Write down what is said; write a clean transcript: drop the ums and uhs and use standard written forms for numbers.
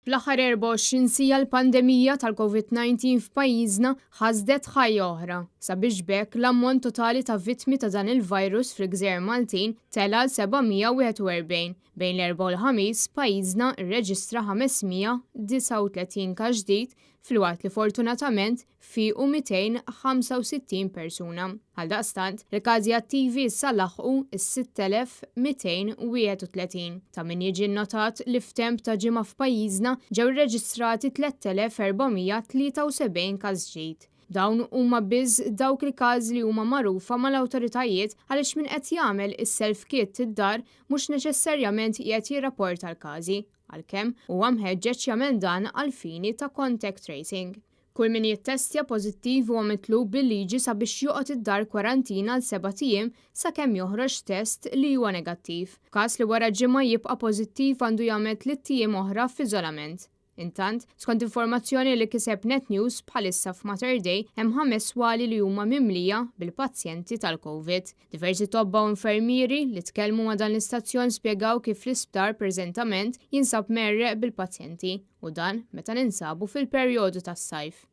Fl-aħħar 24 siegħa l-pandemija tal-Covid-19 f'pajjiżna ħasdet ħajja oħra, sabiex b'hekk l-ammont totali ta' vittmi ta' dan il-virus fil-gżejjer Maltin tela' għal 741. Bejn l-Erbgħa u l-Ħamis, pajjiżna rreġistra 539 każ ġdid filwaqt li fortunatament fiequ 265 persuna. Għaldaqstant, il-każi attivi issa laħqu s-6,231. Ta' min jiġi nnotat li f'temp ta' ġimgħa f'pajjiżna ġew irreġistrati 3,473 każ ġdid. Dawn huma biss dawk il-każi li huma magħrufa mal-awtoritajiet għaliex min qed jagħmel is-self kit id-dar mhux neċessarjament qiegħed jirrapporta l-każi, għalkemm huwa mħeġġeġ jagħmel dan għall-fini ta' contact tracing. Kull min jittestja pożittiv huwa mitlub bil-liġi sabiex joqgħod id-dar kwarantina għal sebat ijiem sakemm joħroġ test li huwa negattiv. F'każ li wara ġimgħa jibqa' pożittiv għandu jagħmel tlitt ijiem oħra f'iżolament. Intant, skont informazzjoni li kiseb Net News, bħalissa f'Mater Dei hemm ħames swali li huma mimlija bil-pazjenti tal-Covid. Diversi tobba u infermieri li tkellmu ma' dan l-istazzjon spjegaw kif l-isptar preżentament jinsab mgħerreq bil-pazjenti u dan meta ninsabu fil-perjodu tas-sajf.